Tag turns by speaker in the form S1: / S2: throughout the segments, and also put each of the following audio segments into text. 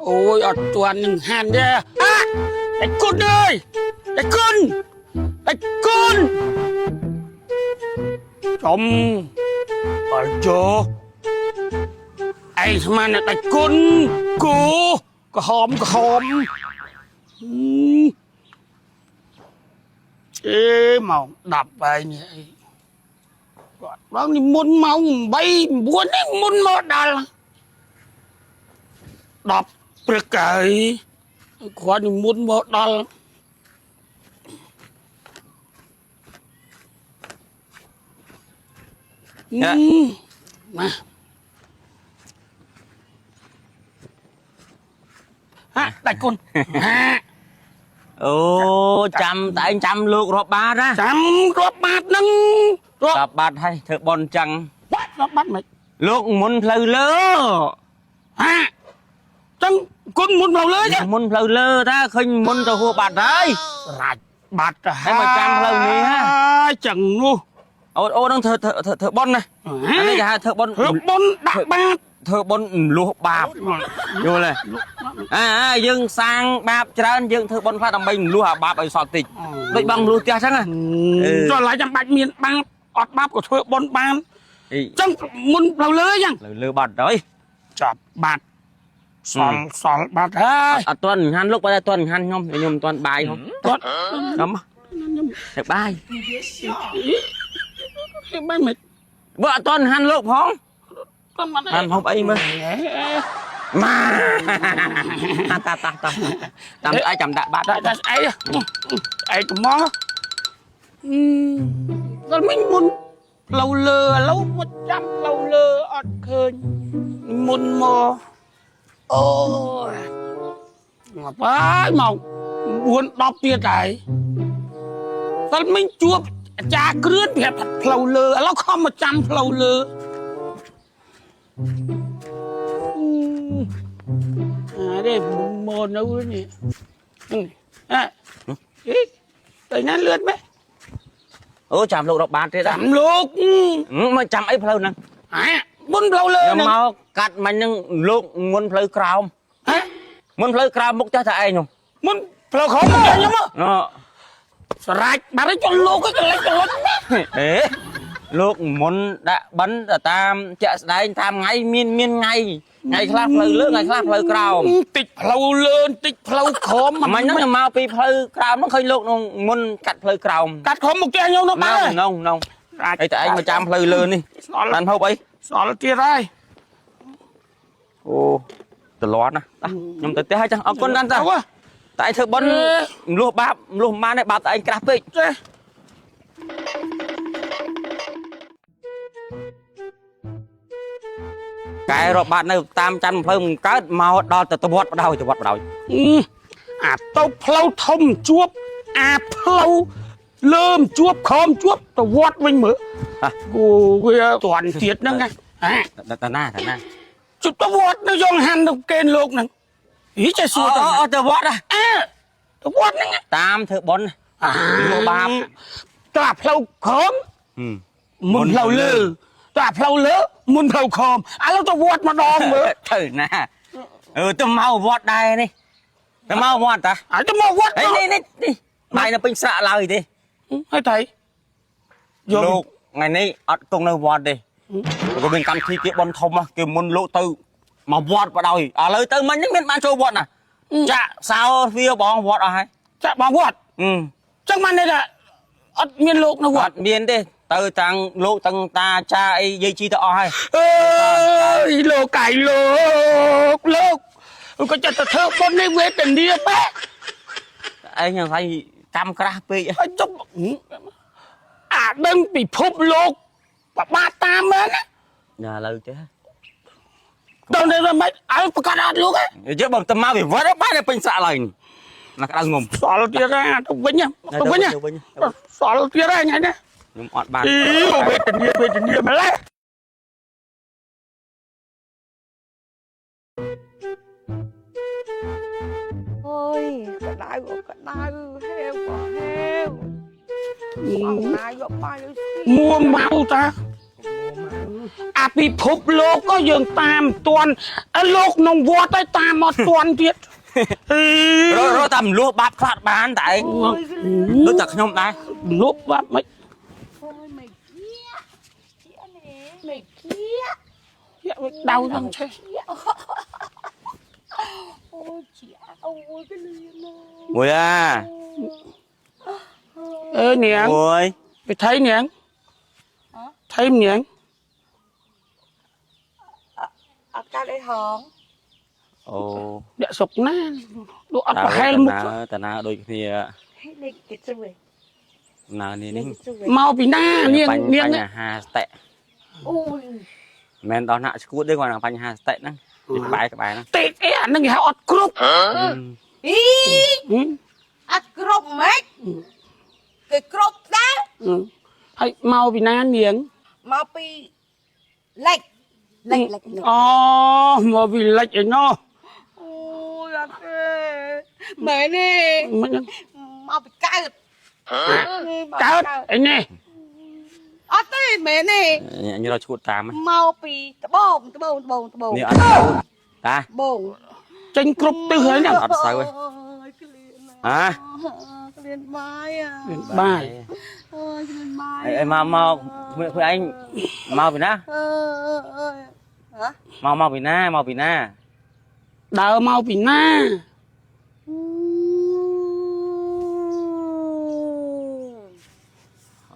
S1: អូយអត់ទាន់នឹងហាន់ទេអាតែគុណអើយតែគុណតែគុណចំអល់ជោឯងស្មានតែគុណគូក្រហមក្រហមអេម៉ោង10ហើយនេះអីគាត់បងនេះមុនម៉ោង8 9នេះមុនមកដល់10ព្រឹកហើយគាត់នេះមុនមកដល់ណាហាដាច់គុណហា
S2: អូចាំតែឯងចាំលោករាប់បាតណា
S1: ចាំរាប់បាតហ្នឹងរាប់
S2: រាប់បាតហើយធ្វើបន់ចឹង
S1: រាប់បាតមិន
S2: លោកមុនផ្លូវលើ
S1: ហាចឹងគុណមុនមកលើចឹង
S2: មុនផ្លូវលើតាឃើញមុនទៅហួបាត់ហើយ
S1: រាច់បាត់ទៅ
S2: ហើយមកចាំផ្លូវនេះហ่ะ
S1: ចឹងនោះ
S2: អូអូនឹងធ្វើធ្វើធ្វើបន់ណាអានេះគេហៅធ្វើបន់
S1: ធ្វើបុណ្យដាក់បាត
S2: ធ្វើបន់លួសបាបយល់ទេអាយើងសាងបាបច្រើនយើងធ្វើបន់ខ្លះដើម្បីលួសអាបាបឲ្យសល់តិចដូចបងលួសផ្ទះចឹងណា
S1: ចុះឡើយចាំបាច់មានបាបអត់បាបក៏ធ្វើបុណ្យបាន
S2: អី
S1: ចឹងមុនផ្លូវលើចឹង
S2: ផ្លូវលើបាត់ហើយ
S1: ចាប់បាត់សល់សល់បាត់ហើយ
S2: អត់ទាន់ហាន់លោកបើតែទាន់ហាន់ខ្ញុំខ្ញុំមិនទាន់បាយហ៎
S1: គាត់
S2: ខ្ញុំទៅបាយ
S1: គេបានមិន
S2: បើអត់ទាន់ហាន់លោកផង
S1: គាត់មិន
S2: ហាន់ហូបអីមើលម៉ាតាតាតាតាមឯងចាំដាក់បាត់
S1: ដាក់ដាក់ស្អីស្អីកំងដល់មិញមុនផ្លូវលើឥឡូវមកចាំផ្លូវលើអត់ឃើញមុនមកអូយមកបាយមក9 10ទៀតហើយដល់មិញជួបអាចារ្យគ្រឿនប្រាប់ថាផ្លូវលើឥឡូវខំមកចាំផ្លូវលើអានេះមកនៅនេះអេទៅណាលឿនម៉េច
S2: អូចាំលោករកបានទៀត
S1: ចាំលោក
S2: មកចាំអីផ្លូវហ្នឹង
S1: អាមុនផ្លូវលើ
S2: ខ្ញុំមកកាត់មិញហ្នឹងលោកមុនផ្លូវក្រោម
S1: ហ៎
S2: មុនផ្លូវក្រោមមុខចាស់តែឯងនោះ
S1: មុនផ្លូវក្រោមខ្ញុំ
S2: អូ
S1: ស្រេចបាត់ហើយចុះលោកកលិចកលុច
S2: អេលោកមុនដាក់បិណ្ឌតាមជាក់ស្ដែងតាមថ្ងៃមានមានថ្ងៃថ្ងៃខ្លះផ្លូវលើថ្ងៃខ្លះផ្លូវក្រោម
S1: តិចផ្លូវលើតិចផ្លូវក្រោម
S2: មិញហ្នឹងខ្ញុំមកពីផ្លូវក្រោមហ្នឹងឃើញលោកក្នុងមុនកាត់ផ្លូវក្រោម
S1: កាត់ក្រោមមុខផ្ទះខ្ញុំនោះបាត់
S2: នងនងអីតែឯងមកចាំផ្លូវលើនេះ
S1: សល់
S2: បានហូបអី
S1: សល់ទៀតហើយ
S2: អូតលាន់ណាខ្ញុំទៅផ្ទះហើយចាអរគុណណាស់តាតែឯងធ្វើបុណ្យមលុះបាបមលុះម៉ានឯងបាបតែឯងក្រាស់ពេក
S1: ចេះ
S2: កែរាប់បាតនៅតាមច័ន្ទផ្លូវមិនកើតមកដល់ទៅវត្តបដ ாய் ទៅវត្តបដ ாய்
S1: អាទៅផ្លូវធំជួបអាផ្លូវលើមជួបក្រោមជួបទៅវត្តវិញមើលគូវាតាន់ទៀតហ្នឹងណាហ่
S2: តាណាតាណា
S1: ជប់ទៅវត្តនៅយងហាន់ទៅកេនលោកហ្នឹងអីចេះសួរទៅ
S2: អូទៅវត្ត
S1: អើទៅវត្តហ្នឹង
S2: តាមធ្វើបុណ្យលុះបាប
S1: តើផ្លូវក្រោមមុនផ្លូវលើតើផ្លូវលើមុនផ្លូវក្រោមឥឡូវទៅវត្តម្ដងមើល
S2: ទៅណាអឺទៅមកវត្តដែរនេះទៅមកវត្តតា
S1: ហើយទៅមកវត្ត
S2: នេះនេះនេះបាយនៅពេញស្រាក់ឡើយទេ
S1: ហើយថៃ
S2: លោកថ្ងៃនេះអត់គង់នៅវត្តទេក៏មានកម្មវិធីគេបន់ធំគេមុនលោកទៅមកវត្តបដ ாய் ឥឡូវទៅមិញហ្នឹងមានបានចូលវត្តណាចាក់សោវាបងវត្តអស់ហើយ
S1: ចាក់បងវត្តចឹងបាននេះថាអត់មានលោកនៅវ
S2: អ
S1: ត្ត
S2: ត់មានទេទៅតាំងលោកតាំងតាចាអីយាយជីទៅអស់ហើយ
S1: អើយលោកកាយលោកលោកក៏ចិត្តទៅធ្វើបុណ្យនេះវេទនាបែ
S2: ឯងយ៉ាងស្អីកម្មក្រាស់ពេក
S1: ហើយចុះអាដឹងពិភពលោកបបាតាមមែនណា
S2: ណាឥឡូវទេ
S1: ដល់នេះមិនឲ្យប្រកាសអត់លោកហ៎
S2: យើងបើទៅមកវិវត្តបានតែពេញសាក់ឡើយណាក្តៅងំ
S1: សល់ទៀតណាទៅវិញទៅវិញសល់ទៀតហើយថ្ងៃនេះ
S2: ខ្ញុំអត់បាន
S1: អីវេទនាវេទនាម្ល៉េះ
S3: អូយក្តៅក៏ក្តៅហេវក៏ហេវអងណាយកបាយលើស្គី
S1: មួម៉ៅតាអា អាពិភពលោកក៏យើងតាមទាន់អើលោកក្នុងវត្តឲ្យតាមមកទាន់ទៀតអី
S2: រករកតាមលួសបាបខ្លះបានតែឯងដូចតែខ្ញុំដែរ
S1: លុបបាត់មិន
S3: អូយមិនជាជានេះមិនជា
S1: យកដៅហ្នឹងឆេះ
S3: អូយជាអូយក្លៀនណា
S2: មួយអា
S1: អើនាង
S2: មួយ
S1: វិថីនាងថៃនាង
S3: អត់កើតអីហង
S2: អូ
S1: អ្នកស្រុកណាលោកអត់ប្រហែលមុខ
S2: តាណាដូចគ្នា
S3: ហេលេខគេជួយ
S2: ណានេះនេះ
S3: ជួយ
S1: មកពីណានាងនាង
S2: បញ្ហាស្តិ
S3: អូយ
S2: មិនដល់ថ្នាក់ឈួតទេគាត់បញ្ហាស្តិហ្នឹងក្បែរក្បែរហ្នឹង
S1: ទេអីអានឹងគេហៅអត់គ្រប់
S3: អី
S1: ហឹម
S3: អត់គ្រប់ម៉េចគេគ្រប់ដែរ
S1: ហើយមកពីណានាង
S3: មកពីលិចលិចលិច
S1: អូមកពីលិចឯណោះ
S3: អូយអត់ទេមែនទេ
S1: មិនហ្នឹង
S3: មកពីកើត
S1: កើតឯនេះ
S3: អត់ទេមែនទេ
S2: អញរកឈួតតាម
S3: មកពីត្បូងត្បូងត្បូងត្បូង
S2: នេះអត់សូវតា
S3: ត្បូង
S1: ចេញគ្រប់ទិសហើយហ្នឹង
S2: អត់សូវទេ
S3: អូយក្លៀន
S2: ហ៎
S3: ក្លៀនបាយអា
S1: បាយ
S3: អូយក្លៀនបាយ
S2: អីមកមកខ្លួនឯងមកពីណា
S3: អើអើយហ៎
S2: មកមកពីណាមកពីណា
S1: ដើរមកពីណា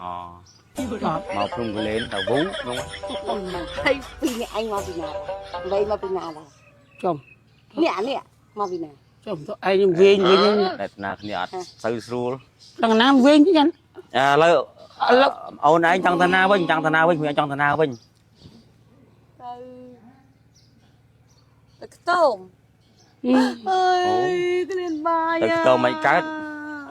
S2: អូ
S1: អត់
S2: មកភ្នំកលែនទៅវូនោះ
S3: ហើយពីនេះឯងមកពីណាលេមកពីណាដែរ
S1: ចំ
S3: នេះអានេះមកពីណា
S1: ចំទៅឯងវិញវិញ
S2: តែណាគ្នាអត់សូវស្រួល
S1: ដល់ណាវិញចឹង
S2: ឥឡូវ
S1: ឥឡូវ
S2: អូនឯងចង់ទៅណាវិញចង់ទៅណាវិញខ្ញុំចង់ទៅណាវិញ
S3: ទៅទៅខ្ទមអើយក្លៀនបាយ
S2: ទៅខ្ទមមិនកើត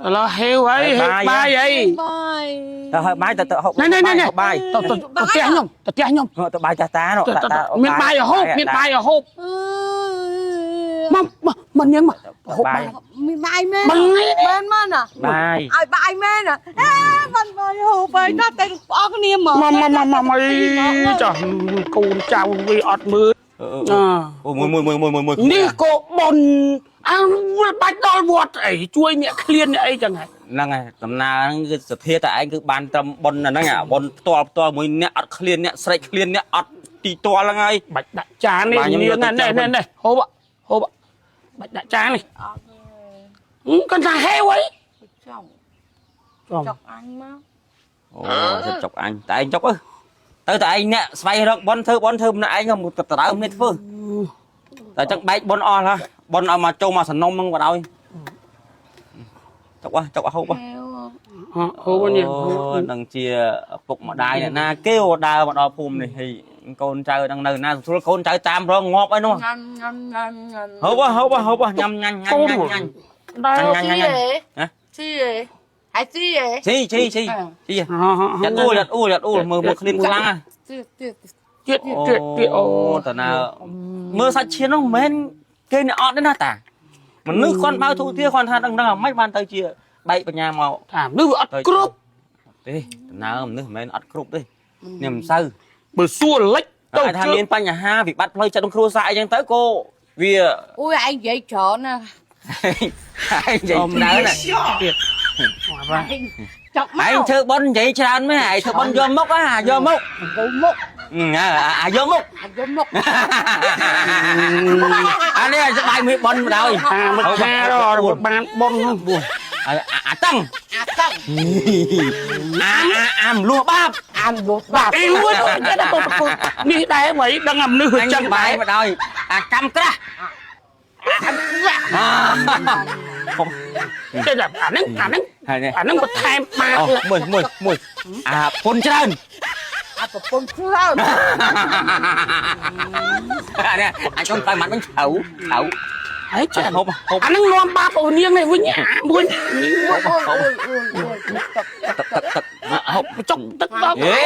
S1: ឥឡូវហេវហើយហេវបាយអី
S3: បាយ
S2: ទៅហើយបាយទៅទៅហូប
S1: ណែណែណែ
S2: បាយ
S1: ទៅទៅទៅផ្ទះខ្ញុំទៅផ្ទះខ្ញុំ
S2: ទៅបាយចាស់តានោះ
S1: ទៅទៅមានបាយឲ្យហូបមានបាយឲ្យហូប
S3: អើយ
S1: មកមកមកនាងមកហូបបាយ
S3: មានបាយមែន
S1: បាយ
S3: មែនមែនอ่ะ
S2: បាយ
S3: ឲ្យបាយមែនอ่ะអេបានបាយហូបបាយណាស់តែបងគ្នាហ្មង
S1: មកមកមកមកមកអីចាស់កូនចៅវាអត់មើល
S2: អឺអូមួយមួយមួយមួយមួយ
S1: នេះក៏បនអើបាច់ដល់វត្តអីជួយអ្នកឃ្លានអ្នកអីចឹងហ៎
S2: ហ្នឹងហើយដំណើរហ្នឹងគឺសទ្ធាតែឯងគឺបានត្រឹមប៉ុនហ្នឹងអាប៉ុនផ្ទាល់ផ្ទាល់មួយអ្នកអត់ឃ្លានអ្នកស្រេកឃ្លានអ្នកអត់ទីទាល់ហ្នឹងហើយ
S1: បាច់ដាក់ចាននេះ
S2: បាទខ្ញុំ
S1: នាង
S2: យកទៅ
S1: ណែណែណែហូបហូបបាច់ដាក់ចាននេះ
S3: អត់ទេ
S1: គាត់ថាហេវអី
S3: ចង់
S1: ចំ
S3: ចុកអញមក
S2: អូទៅចុកអញតែឯងចុកទៅតែឯងអ្នកស្វែងរកប៉ុនធ្វើប៉ុនធ្វើម្នាក់ឯងក៏ទៅដើមនេះធ្វើតែចឹងបែកប៉ុនអស់ហ่ะប៉ុនឲ្យមកចូលមកសនំហ្នឹងបណ្ដោយចុកចុកហូប
S3: ហេវ
S1: ហូបនេះ
S2: អូនឹងជាឪពុកម្ដាយអ្នកណាគេដើរមកដល់ភូមិនេះហើយកូនចៅនឹងនៅណាស្រួលកូនចៅតាមរងងាប់អីនោះ
S3: ញ៉ាំញ៉ាំញ៉ាំញ៉ាំ
S2: ហូបហូបហូបញ៉ាំញ៉ាំញ៉ាំញ៉ាំញ៉ាំ
S1: ដើរ
S2: ញ៉ាំញ៉ាំញ៉ាំហ៎
S3: ស៊ីហ៎ហើយស៊ីហ៎
S2: ស៊ីស៊ីស៊ីស៊ីយ៉ាត់អួលយ៉ាត់អួលយ៉ាត់អួលមើលមើលឃ្លៀនខ្លាំងហ៎
S3: ស៊ីទៀត
S1: ទៀតទៀតទៀតអូ
S2: តាណាមើលសាច់ឈាមនោះមិនមែនគេអ្នកអត់ទេណាតាមនុស្សគាត់បើទូទាគាត់ថាដឹងដឹងអាម៉េចបានទៅជាបែកបញ្ញាមក
S1: ថាមនុស្សវាអត់គ្រប់
S2: ទេដំណើរមនុស្សមិនមែនអត់គ្រប់ទេនេះមិនសូវ
S1: បើសួរលិច
S2: ទៅថាមានបញ្ហាវិបត្តិផ្លូវចិត្តក្នុងគ្រួសារអីចឹងទៅក៏វា
S3: អូយឯងនិយាយច្រើនណាស់
S2: ឯងនិយាយច្រើនណាស់
S1: ទៀតបាទ
S3: ឯងចុកមក
S2: ឯងធ្វើប៉ុននិយាយច្រើនមែនឯងធ្វើប៉ុនយកមុខអាយកមុខ
S3: យកមុខ
S2: អាយកមុខ
S3: អាយកមុខ
S2: អានេះស្បាយមួយប៉ុនបណ្ដោយ
S1: អាមកថារកបានប៉ុនហ្នឹង
S2: អាតឹង
S3: អាតឹង
S2: អាអាអាមលួសបាប
S3: អាមលួសបាប
S1: អីមួយទៅតែនេះដែរអ្វីដឹងអាមនុស្ស
S2: អញ
S1: ចឹង
S2: បាយ
S1: ដែរ
S2: បណ្ដោយអាកម្មក្រាស់
S1: ចេះតែអាហ្នឹងអាហ្នឹង
S2: ហើយនេះ
S1: អាហ្នឹងបន្ថែមបាប
S2: អូមួយមួយមួយអាពុនច្រើន
S3: អាប្រពន្ធច្រើន
S2: អានេះអាចុំទៅម៉ាត់វិញឆៅឆៅ
S1: ហើយចេះ
S2: ហូបហូប
S1: អាហ្នឹងនាំបាបអូនាងនេះវិញអាមួយ
S3: អូយអូយអូយអូយទឹក
S2: ទឹកទឹកទឹកហូប
S1: ចុកទឹកដល់
S2: អេ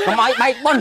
S2: កុំឲ្យបែកប៉ុន